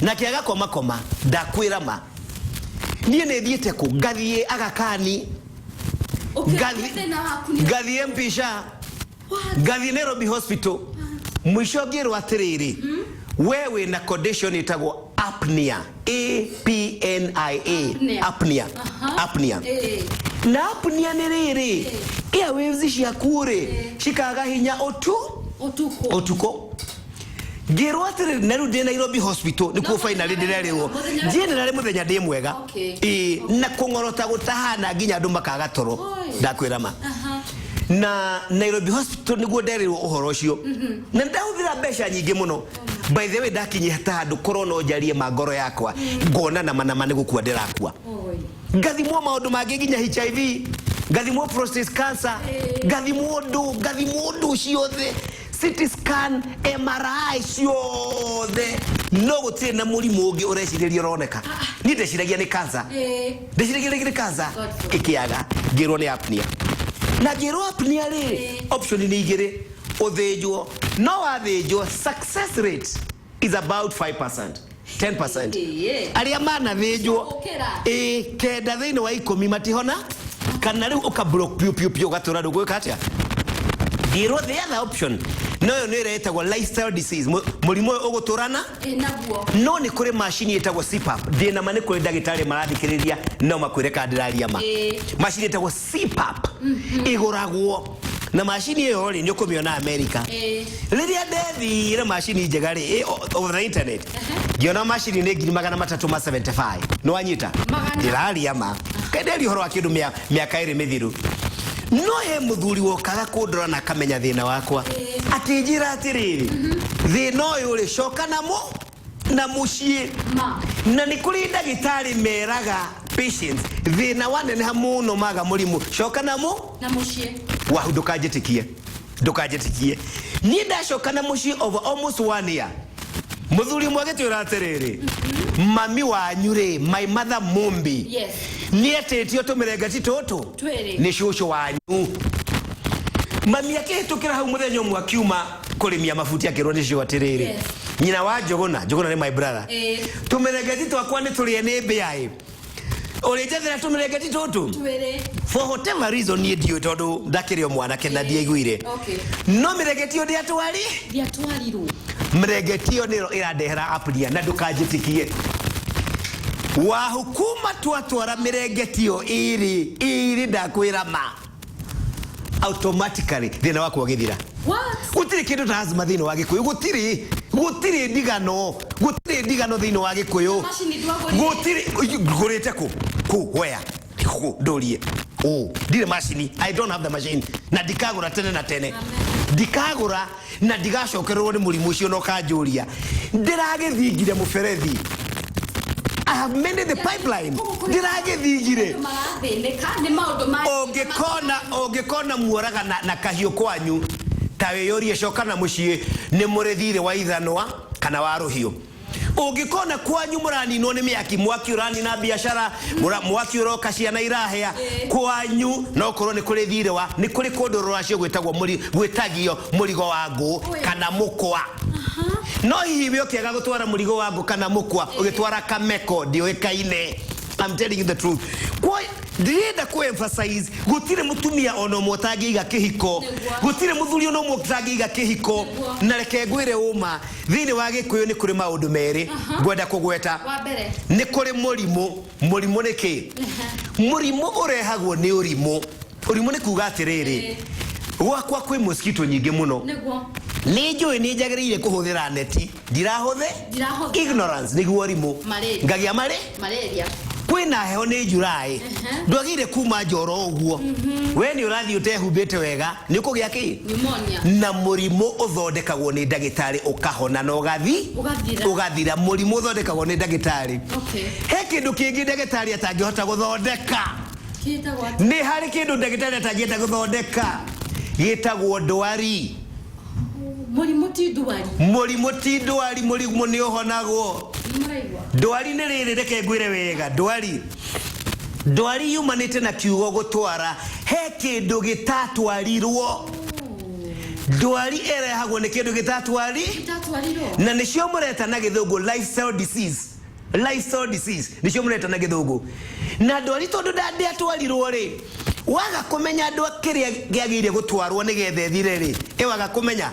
nake agakoma koma. Ndakwĩra ma, niĩ nĩ thiĩte kũ, ngathiĩ Agakani, Ũkĩrora thĩna waku nĩ ngathiĩ Mpisha, What? ngathiĩ Nairobi Hospital, mũico ngĩrwo atĩrĩrĩ, we wĩna condition ĩtagwo apnea, a p n i a. Apnea. Apnea. Apnea. Na apnea nĩ rĩrĩ, airwaves ciaku rĩ, cikaga hinya ũtu Ũtukũ. Ũtukũ. Ngĩrwo atĩrĩrĩ, na rĩu ndĩ Nairobi Hospital nĩkuo. No, finally ndĩrerĩrwo mũthenya- generally mũthenya ndĩ mwega. Ĩĩ, na kũng'orota gũtahana nginya andũ makaga toro. Oi. Ndakwĩra ma, na Nairobi Hospital nĩguo nderirwo ũhoro ũcio, na ndahũthĩra mbeca nyingĩ mũno. By the way, ndakinyia ta handũ korwo no njarie ma ngoro yakwa, ngona nama nama nĩ gũkua ndĩrakua. Oi. Ngathimwo maũndũ mangĩ, nginya HIV, ngathimwo prostate cancer, ngathimwo ndũ, ngathimwo ndũ ciothe, CT scan, MRI ciothe, no gũtirĩ na mũrimũ ũngĩ ũrecirĩria ũroneka. Niĩ ndeciragia nĩ cancer. Ndeciragia rĩngĩ nĩ cancer. God forbid. Ĩkĩaga, ngĩrwo nĩ apnea. Na ngĩrwo apnea rĩ, option nĩ igĩrĩ: ũthĩnjwo, no wathĩnjwo success rate is about 5%, 10%. Arĩa manathĩnjwo, Gũkĩra. ĩ 9 thĩinĩ wa 10 matihona, kana rĩu ũka block piũ piũ piũ, ũgatũra ndũgwĩka atĩa. Ngĩrwo the other option noyo nĩ ĩrĩa ĩtagwo lifestyle disease, mũrimũ ũyũ ũgũtũrana. Ĩ, naguo. No nĩ kũrĩ macini ĩtagwo CPAP. Ndĩna ma nĩ kũrĩ ndagĩtarĩ marathikĩrĩria, no makwĩre kana ndĩraria ma. Macini ĩtagwo CPAP ĩgũragwo, na macini ĩyo rĩ, nĩ ũkũmĩona America. Rĩrĩa ndethire macini njega rĩ, over the internet ngĩona macini nĩ 375,000. Nĩ wanyita? Magana. Ndĩraria ma, kenderia ũhoro wa kĩndũ mĩaka 2 mĩthiru. No he mũthuri wokaga kũndora na akamenya thĩna wakwa, akĩnjĩra atĩrĩrĩ, thĩna ũyũ rĩ, coka namo na mũciĩ. Ma. Na nĩ kũrĩ ndagĩtarĩ meraga patients thĩna waneneha mũno, maga mũrimũ, coka namo Na mũciĩ. Wahu, ndũkanjĩtĩkie, ndũkanjĩtĩkie, niĩ ndacoka na mũciĩ over almost one year, mũthuri ũmwe agĩtwĩra atĩrĩrĩ, mami wanyu rĩ, my mother Mumbi, nĩ etĩtio tũmĩrengeti tũtũ. Twĩrĩ. Nĩ cũcũ wanyu. Mami akĩhĩtũkĩra hau mũthenya ũmwe akiuma kũrĩmia mabuti, akĩrwo nĩ cio atĩrĩrĩ, nyina wa Njũgũna, Njũgũna nĩ my brother, tũmĩrengeti twakwa nĩ tũrĩe nĩ mbĩa, ĩ ũrĩnjethera tũmĩrengeti tũtũ. Twĩrĩ. For whatever reason, niĩ ndiũĩ, tondũ ndakĩrĩ o mwanake na ndiaiguire. No mĩrengeti ĩyo ndĩatwari. Ndiatwarirwo. Mĩrengeti ĩyo nĩyo ĩrandehera apnea, na ndũkanjĩtĩkie, wahukuma twatwara mĩrengeti ĩyo ĩrĩ ĩrĩ, ndakwĩra ma, automatically thĩna wakwa ũgĩthira. What? Gũtirĩ kĩndũ ta asthma thĩinĩ wa Gĩkũyũ. Gũtirĩ, gũtirĩ ndigano, gũtirĩ ndigano thĩinĩ wa Gĩkũyũ. Macini ndwagũrire? Gũtirĩ. Ngũrĩte kũ? Kũ? Where? Kũ? Ndũrie ũ, ndirĩ macini. I don't have the machine, na ndikagũra tene na tene. Ndikagũra na ndigacokererwo nĩ mũrimũ ũcio. Na ũkanjũria ndĩragĩthingire mũberethi, I have mended the pipeline, ndĩragĩthingire. Andũ marathĩnĩka nĩ maũndũ ma Ũngĩkona, ũngĩkona muoraga na kahiũ kwanyu, ta wĩyũrie, coka na mũciĩ, nĩ mũrĩ thirĩ wa ithanwa kana wa rũhiũ. Ũngĩkona kwanyu mũraninwo nĩ mĩaki, mwaki ũranina biacara, mwaki ũroka, ciana irahĩa kwanyu, no korwo nĩ kũrĩ thirĩ wa, nĩ kũrĩ kũndũ rũracio gwĩtagwo gwĩtagio mũrigo wa ngũ Oi. kana mũkwa. No hihi we ũkĩaga gũtwara mũrigo wa ngũ kana mũkwa, ũgĩtwara kameko ndĩũĩkaine. I'm telling you the truth. Kwa ndĩrenda ku emphasize, gũtirĩ mũtumia ona ũmwe ũtangĩiga kĩhiko. Nĩguo. Gũtirĩ mũthuri ona ũmwe ũtangĩiga kĩhiko. Nĩguo. Na reke ngwĩre ũma, thĩinĩ wa Gĩkũyũ nĩ kũrĩ maũndũ merĩ ngwenda kũgweta. Wa mbere. Nĩ kũrĩ mũrimũ. Mũrimũ nĩ kĩ? Mũrimũ ũrehagwo nĩ ũrimũ. Ũrimũ nĩ kuga atĩrĩrĩ, gwakwa kwĩ mosquito nyingĩ mũno. Nĩ njũĩ nĩ njagĩrĩire kũhũthĩra neti, ndirahũthĩ. Ndirahũthĩra. Ignorance nĩguo ũrimũ. Malaria. Ngagĩa marĩ Malaria. Kwĩna heho, nĩ July, ndwagĩrĩire kuma njoro ũguo, we nĩ ũrathiĩ ũtehumbĩte wega, nĩ ũkũgĩa kĩ? Pneumonia. Na mũrimũ ũthondekagwo nĩ ndagĩtarĩ ũkahona na ũgathi. Ũgathira. Ũgathira. Mũrimũ ũthondekagwo nĩ ndagĩtarĩ. He kĩndũ kĩngĩ ndagĩtarĩ atangĩhota gũthondeka. Kĩtagwo atĩa? Nĩ harĩ kĩndũ ndagĩtarĩ atangĩhota gũthondeka gĩtagwo ndwari. Mũrimũ ti ndwari. Mũrimũ ti ndwari, mũrimũ nĩ ũhonagwo. Nĩ mũraigua? Ndwari nĩ rĩrĩ, reke ngwĩre wega, ndwari, ndwari yumanĩte na kiugo gũtwara. He kĩndũ gĩtatwarirwo. Ndwari ĩrehagwo nĩ kĩndũ gĩtatwari. Gĩtatwarirwo. Na nĩcio mũreta na Gĩthũngũ lifestyle disease. Lifestyle disease nĩcio mũreta na Gĩthũngũ. Na ndwari, tondũ ndĩatwarirwo rĩ, waga kũmenya andũ kĩrĩa kĩagĩrĩire gũtwarwo nĩgetha ĩthire rĩ, ĩ waga kũmenya,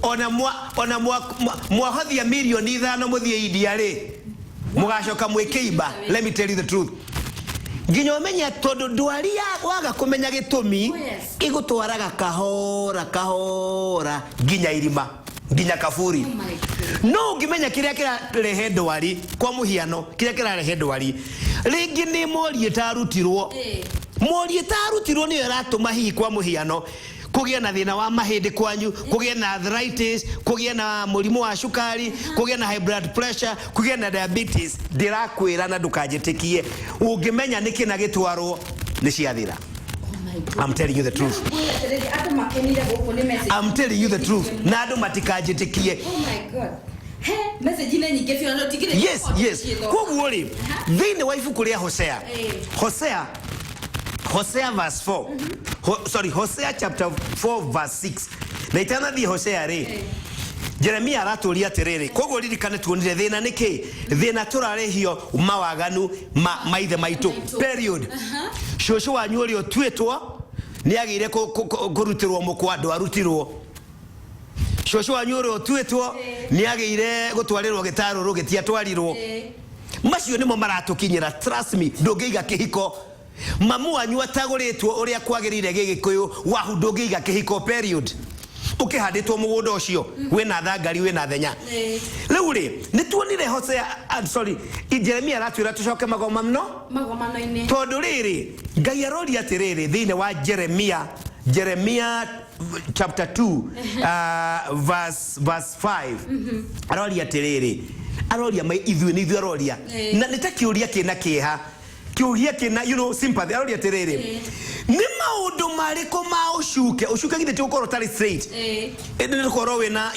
ona mwa ona mwa mwahothia 5 mirioni mũthiĩ India rĩ, mũgacoka mwĩkĩimba. Let me tell you the truth, nginya ũmenye, tondũ ndwari ya waga kũmenya gĩtũmi, Oh, yes. ĩgũtwaraga kahora kahora nginya irima. Nginya kaburi. Oh my God. No ũngĩmenya kĩrĩa kĩrarehe ndwari, kwa mũhiano kĩrĩa kĩrarehe ndwari rĩngĩ nĩ mori ĩtarutirwo. Mori ĩtarutirwo nĩyo ĩratũma hihi kwa mũhiano kũgĩe na thĩna wa mahĩndĩ kwanyu, kũgĩe na arthritis, kũgĩe na mũrimũ wa cukari, kũgĩe na high blood pressure, kũgĩe na diabetes. Ndĩrakwĩra na ndũkanjĩtĩkie, ũngĩmenya nĩkĩ na gĩtwarwo nĩ ciathira. Oh my God. I'm telling you the truth. Ngwĩra atĩrĩrĩ, andũ makenire gũkũ nĩ message. I'm telling you the truth, na andũ matikanjĩtĩkie. Oh my God. He, message nĩ nyingĩ biũ na tũtingĩrĩkia Yes. gũcithoma. Koguo rĩ, thĩinĩ wa ibuku rĩa Hosea, Hosea, Hosea verse 4, sorry, Hosea chapter 4 verse 6, na itanathiĩ Hosea rĩ, Jeremia aratũria atĩrĩrĩ, koguo ririkane tuonire thĩna nĩ kĩ. Thĩna tũrarĩhio mawaganu ma maithe maitũ, period. Cũcũ wanyu ũrĩa ũtuĩtwo nĩ agĩire kũrutĩrwo mũkwa, ndwarutirwo. Cũcũ wanyu ũrĩa ũtuĩtwo nĩ agĩire gũtwarĩrwo gĩtarũrũ, gĩtiatwarirwo. Macio nĩmo maratũkinyĩra. Trust me, ndũngĩiga kĩhiko mamu wanyu atagũrĩtwo ũrĩa kwagĩrĩire gĩgĩkũyũ wahu, ndũngĩiga kĩhiko, period. Ũkĩhandĩtwo mũgũnda ũcio wĩna thangari, wĩna thenya. Rĩu rĩ, nĩ tuonire Hosea, sorry, Jeremia aratwĩra tũcoke magomano Magomano-inĩ. Tondũ rĩrĩ, Ngai aroria atĩrĩrĩ thĩinĩ wa Jeremia, Jeremia chapter 2, verse 5, aroria atĩrĩrĩ, aroria ithuĩ nĩ ithuĩ aroria. Na nĩ ta kĩũria kĩna kĩeha, kĩũria kĩna sympathy. Aroria atĩrĩrĩ, nĩ maũndũ marĩkũ ma ũcuke? Ũcuke githĩ ti gũkorwo ũtarĩ straight? Ĩndĩ nĩ gũkorwo wĩna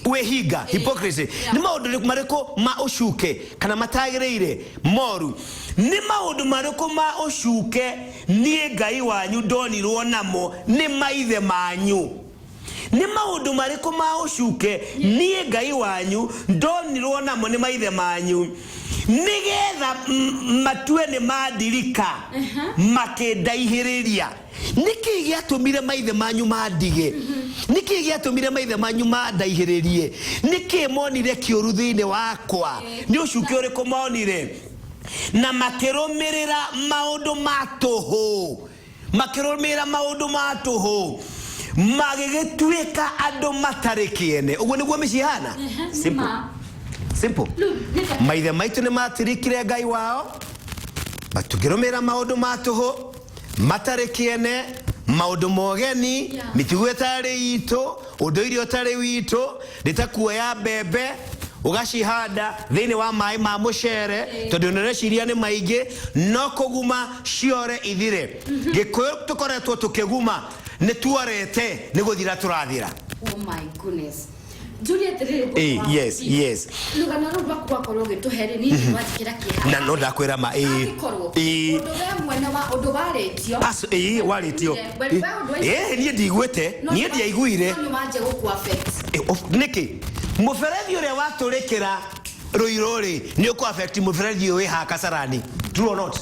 wĩhinga, hypocrisy. Nĩ maũndũ marĩkũ ma ũcuke kana matagĩrĩire moru? Nĩ maũndũ marĩkũ ma ũcuke niĩ Ngai wanyu ndonirwo namo nĩ maithe manyu? Nĩ maũndũ marĩkũ ma ũcuke niĩ Ngai wanyu ndonirwo namo nĩ maithe manyu, nĩgetha matue nĩ mandirika makĩndaihĩrĩria? Nĩkĩ gĩatũmire maithe manyu mandige? Nĩkĩ gĩatũmire maithe manyu mandaihĩrĩrie? Nĩkĩ monire kĩũru thĩinĩ wakwa? Nĩ ũcuke ũrĩkũ monire na makĩrũmĩrĩra maũndũ ma tũhũ? Makĩrũmĩrĩra maũndũ ma tũhũ, magĩgĩtuĩka andũ matarĩ kĩene. Ũguo nĩguo mĩciĩ hana. Simple. Ma. Simple. Rĩu, Maithe maitũ nĩ matirikire Ngai wao, tũkĩrũmĩrĩra maũndũ ma tũhũ matarĩ kĩene, maũndũ mogeni, mĩtugo ĩtarĩ itũ, ũndũire ũtarĩ witũ. Nĩ ta kuoya mbembe ũgacihanda thĩinĩ wa maĩ ma mũcere, tondũ nĩũreciria nĩ maingĩ, no kũguma ciore ithire. Gĩkũyũ tũkoretwo tũkĩguma, nĩ tuorete, nĩ gũthira tũrathira. Oh my goodness. Juliet, rĩrĩ Yes. Rũgano rũu rwaku rwakorwo ũgĩtũhe rĩ, niĩ nĩrwanjĩkĩra kĩeha. Na no ndakwĩra ma Angĩkorwo ũndũ we mwene wa ũndũ warĩtio. Ĩĩ, warĩtio. We ũndũ Ĩĩ, niĩ ndiguĩte, niĩ ndiaiguire. No nĩ wanjia gũkũ affect. Nĩkĩ mũberethi ũrĩa watũrĩkĩra rũirũ rĩ nĩ ũkũ affect mũberethi ũyũ wĩ haha Kasarani? True or not?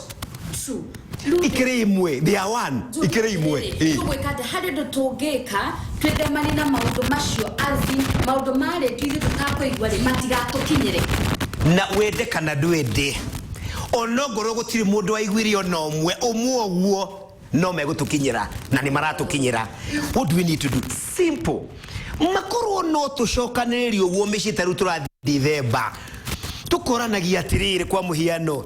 True. Ikĩrĩ imwe, they are one, ikĩrĩ imwe. Tũgwĩka atĩ harĩ ũndũ tũngĩka twĩthemane na maũndũ macio, as in maũndũ ma rĩngĩ ithuĩ tũtakũigua rĩ, matigatũkinyĩre? Na wende kana ndwende, onongorwo gũtirĩ mũndũ waiguire ona ũmwe ũmwe ũguo, no megũtũkinyĩra na nĩ maratũkinyĩra. What do we need to do? Simple. Makorwo no tũcokanĩrĩrie ũguo mĩciĩ, ta rĩu tũrathiĩ Dithemba, tũkoranagia atĩrĩrĩ, kwa mũhiano,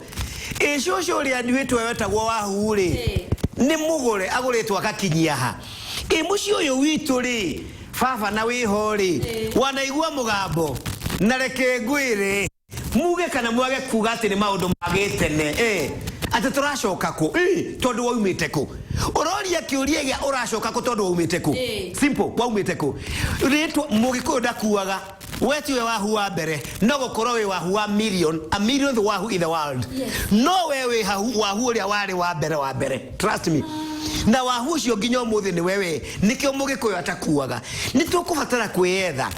ĩ cũcũ ũrĩa nduĩtwo wetagwo Wahu rĩ, nĩ mũgũre agũrĩtwo akakinyia ha? Ĩ mũciĩ ũyũ witũ rĩ, baba na wĩho rĩ, wanaigua mũgambo? Na reke ngwĩre, muge kana mwage kuga atĩ nĩ maũndũ ma gĩtene, atĩ tũracoka kũ? Tondũ waumĩte kũ? Ũroria kĩũria gĩa ũracoka kũ, tondũ waumĩte kũ? Simple, waumĩte kũ? Rĩtwa mũgĩkũyũ ndakuaga. We tiwe Wahu wa mbere, no gũkorwo wĩ Wahu wa million, a millionth Wahu in the world. No we wĩ hahu Wahu ũrĩa warĩ wa mbere wa mbere, trust me, na Wahu ũcio nginya ũmũthĩ nĩ wewe. Nĩkĩo mũgĩkũyũ atakuaga. Nĩ tũkũbatara kwĩyetha,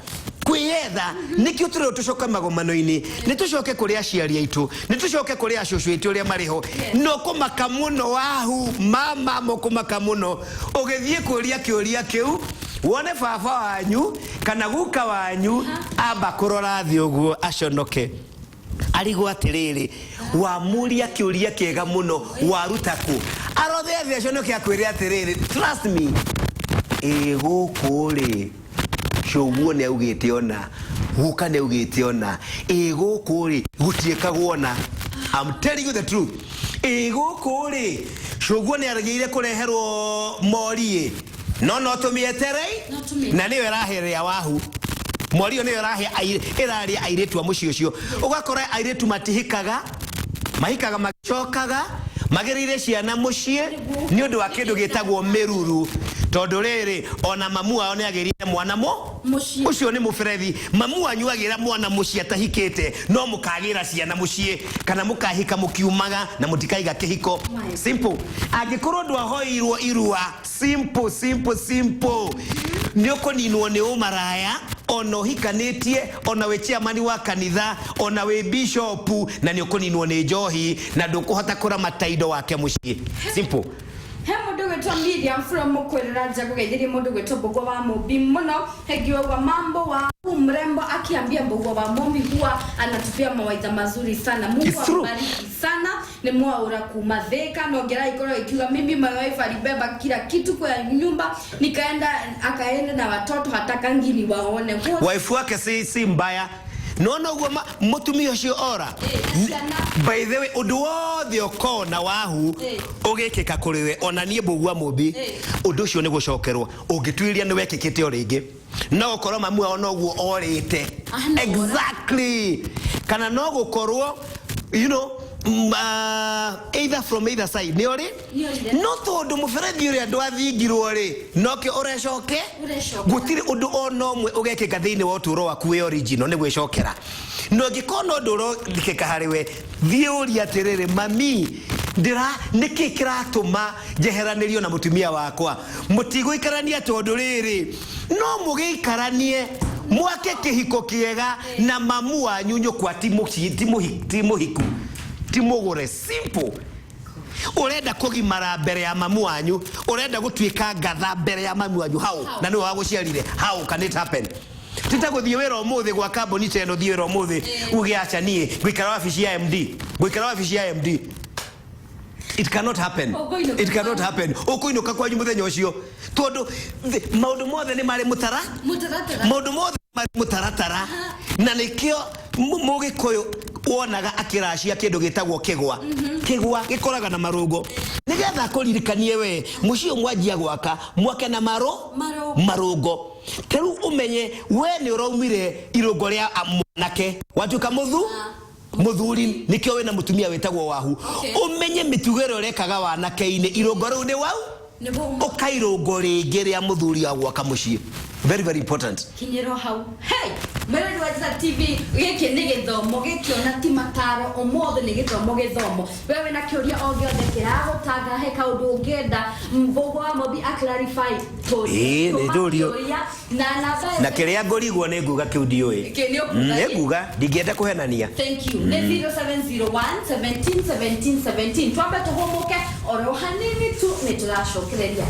kwĩyetha. Nĩkĩo tũrĩo tũcoke magomano-inĩ, nĩ tũcoke kũrĩ aciari aitũ, nĩ tũcoke kũrĩ acũcũ aitũ ũrĩa marĩ ho. No kũmaka mũno Wahu mama, mũkũmaka mũno ũgĩthiĩ kũria kĩũria kĩu, wone baba wanyu kana guka wanyu amba kũrora thĩ ũguo, aconoke, arigwo atĩrĩrĩ, wamuria kĩũria kĩega mũno, waruta kũ? Arothe thĩ, aconoke, akwĩre atĩrĩrĩ, trust me, ĩ gũkũ rĩ. Cũguo nĩ augĩte ona, guka nĩ augĩte ona, ĩ gũkũ rĩ gũtiĩkagwo ona. I'm telling you the truth. Ĩ gũkũ rĩ cũguo nĩ arĩgĩire kũreherwo mori ĩ, no no tũmĩeterei No tũmĩeterei. Na nĩyo ĩraherea wahu mori ĩyo, nĩyo ĩrahe ĩrarĩa airĩtu a mũciĩ ũcio. Ũgakora airĩtu matihikaga, mahikaga magĩcokaga magĩrĩire ciana mũciĩ nĩ ũndũ wa kĩndũ gĩtagwo mĩruru, tondũ rĩrĩ ona mamu wao nĩ agĩrire mwana mo Mũciĩ. Ũcio nĩ mũberethi. Mamu wanyu agĩra mwana mũciĩ atahikĩte, no mũkagĩra ciana mũciĩ kana mũkahika mũkiumaga na mũtikaiga kĩhiko. Simple. Angĩkorwo ndwahoirwo irua, simple, simple, simple, nĩ ũkũninwo nĩ ũmaraya ona ũhikanĩtie, ona wĩ chairman wa kanitha, ona wĩ bishop, na nĩ ũkũninwo nĩ njohi na ndũkũhota kũramata indo wake mũciĩ. Simple. He mundu gwitwo Miriam from Mukwirira nja kugeithirie mundu gwitwo Mbugua wa Mumbi muno. Hegiwa mambo wa mrembo akiambia Mbugua wa Mumbi huwa anatupia mawaidha mazuri sana. Mungu It's true. ambariki sana. Ni mwaura kuma Thika no ngera ikorwo ikiuga, "Mimi my wife alibeba kila kitu kwa nyumba, nikaenda akaenda na watoto, hatakangi ni waone." Wife wake si mbaya, nona ũguo mũtumia ũcio ora. Eh, ciana. By the way, ũndũ wothe ũkona wahu ũgĩkĩka kũrĩ we, ona niĩ Mbũgua Mũmbi, ũndũ ũcio nĩ gũcokerwo ũngĩtuĩria nĩ wekĩkĩte o rĩngĩ, no gũkorwo mamu wao noguo orĩte. Ah, no. Exactly. Kana no gũkorwo either from either side nĩ orĩ. Nĩ orire. No tondũ mũberethi ũrĩa ndwathingirwo rĩ, nokĩo ũrecoke. Ũrecokera. Gũtirĩ ũndũ ona ũmwe ũgekĩka thĩinĩ wa ũtũũro waku wĩ original, nĩ gwĩcokera. Na ũngĩkorwo na ũndũ ũrokĩka harĩ we, thiĩ ũrie atĩrĩrĩ, "Mami, ndĩra nĩkĩ kĩratũma njeheranĩrio na mũtumia wakwa?" Mũtigũikarania tondũ rĩrĩ no mũgĩikaranie mwake kĩhiko kĩega na mamu wanyu nyũkwa ti mũci- ti mũhi- ti mũhiku, ti mũgũre. Simple. Urenda kũgimara mbere ya mamu wanyu, ũrenda gũtuĩka ngatha mbere ya mamu wanyu? How? How? Na nĩwe wagũciarire. How can it happen? Tita gũthiĩ wĩra ũmũthĩ gwa kambuni ta ĩno, thiĩ wĩra ũmũthĩ uge, "Aca, niĩ ngũikara wabici ya MD, ngũikara wabici ya MD." It cannot happen. Ũkũinũka. It cannot happen. Ũkũinũka kwanyu mũthenya ũcio, tondũ maũndũ mothe nĩ marĩ mũtara Mũtaratara. Maũndũ mothe marĩ mũtaratara, na nĩkĩo mũgĩkũyũ wonaga akĩracia kĩndũ gĩtagwo kĩgwa. Kĩgwa gĩkoraga na marũngo nĩgetha akũririkanie we mũciĩ ũyũ mwanjia gwaka mwake na marũ Marũngo. Marũngo. Ta rĩu ũmenye we nĩ ũraumire irũngo rĩa mwanake, watuĩka mũthuri, nĩkĩo wĩna mũtumia wĩtagwo wahu. Ũmenye mĩtugo ĩrĩa ũrekaga wanake-inĩ, irũngo rĩu nĩ wau Nĩ wauma. Ũkairũngo rĩngĩ rĩa mũthuri wa gwaka mũciĩ. Very, very important. Kinyĩrwo hau. Hey, mwĩrori wa Njata TV, gĩkĩ nĩ gĩthomo gĩkĩona, ti mataro. Ũmũthĩ nĩ gĩthomo gĩthomo. We wĩna kĩũria o gĩothe kĩragũtanga, he kaũndũ ũngĩenda Mbũgũ wa Mũmbi a clarify? Ĩĩ, nĩ ndũrio. Kĩũria na namba Na kĩrĩa ngũrigwo nĩ nguga kĩu ndiũĩ. Kĩ nĩ ũkuga? Nĩ nguga ndingĩenda kũhenania. Thank you. Nĩ 0701 17 17 17. Twambe tũhũmũke oro hanini tu, nĩ tũracokereria.